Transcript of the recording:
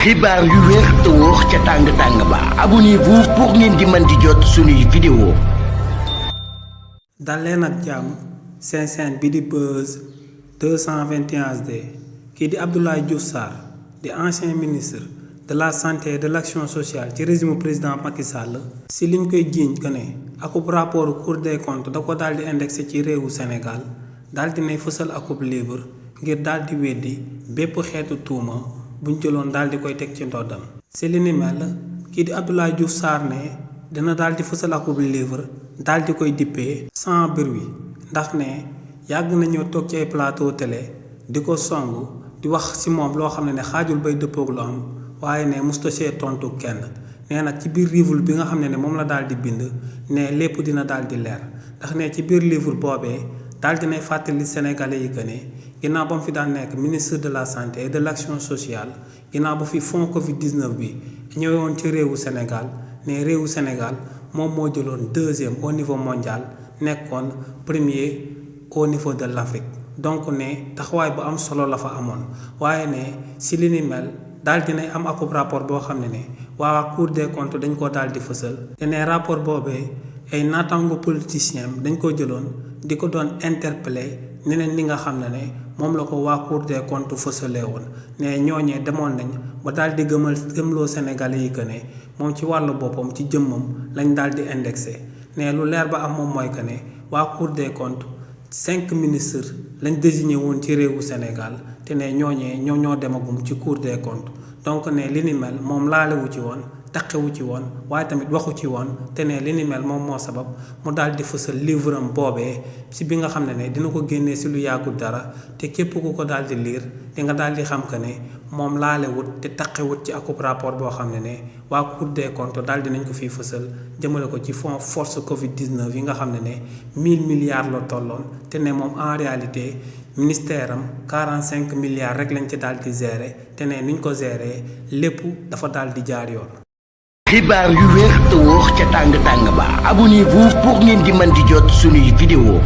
xibaar yu wér te wóor ca tàng ba abonnez-vous pour ngeen di mën di jot suñuy vidéo. dal leen ak jàmm seen chaîne bi di Buzz 221 HD kii di Abdoulaye Diouf Sarr di ancien ministre de la santé et de l'action sociale ci régime président Macky Sall si liñ koy jiiñ que ne akub rapport Cour des comptes da ko daal di indexé ci réewu Sénégal daal di nay fësal akub livre ngir daal di weddi bépp xeetu tuuma buñ jëloon daal di koy teg ci ndoddam si li ni mel kii di Abdoulaye Diouf Sarr ne dina daal di fësal akub livre daal di koy dippee sans bruit ndax ne yàgg nañoo toog ci ay plateau télé di ko song di wax si moom loo xam ne xaajul bay dëppoog lu am waaye ne musta see tontu kenn nee nag ci biir livre bi nga xam ne moom la daal di bind ne lépp dina daal di leer ndax ne ci biir livre boobee daal dinay fàttali sénégalais yi que ne ginnaaw ba mu fi daan nekk ministre de la santé et de l'action sociale ginnaaw ba fi fond Covid 19 bi ñëwoon ci réewu Sénégal ne réewu Sénégal moom moo jëloon deuxième au niveau mondial nekkoon premier au niveau de l'Afrique donc ne taxawaay bu am solo la fa amoon waaye ne si li ni mel daal dinay am akub rapport boo xam ne waa Cour des comptes dañ koo daal di fësal te ne rapport boobee ay naataango politicien dañ ko jëloon di ko doon interpellé neneen li nga xam ne moom la ko waa Cour des comptes fësalee woon ne ñooñee demoon nañ ba daal di gëmloo Sénégalais yi que ne moom ci wàllu boppam ci jëmmam lañ daal di indexé ne lu leer ba am moom mooy que ne waa Cour des comptes 5 ministres lañ désigné woon ci réewu Sénégal te ne ñooñee ñoo demagum ci Cour des comptes donc ne li ni mel moom laalewu ci woon taqewu ci woon waaye tamit waxu ci woon te ne li ni mel moom moo sabab mu daal di fësal livre am boobee si bi nga xam ne dina ko génnee si lu yàggul dara te képp ku ko daal di lire di nga daal di xam que ne moom laalewut te taqewut ci akub rapport boo xam ne waa Cour des comptes daal di nañ ko fiy fësal jëmale ko ci fonds force Covid 19 yi nga xam ne 1000 milliards la tolloon te ne moom en réalité ministère am 45 milliards rek lañ ci daal di gérer te ne niñ ko gérer lépp dafa daal di jaar yoon. xibaar yu wér te wóor ca tàng ba abonnez-vous pour ngeen di mën di jot suñuy vidéo.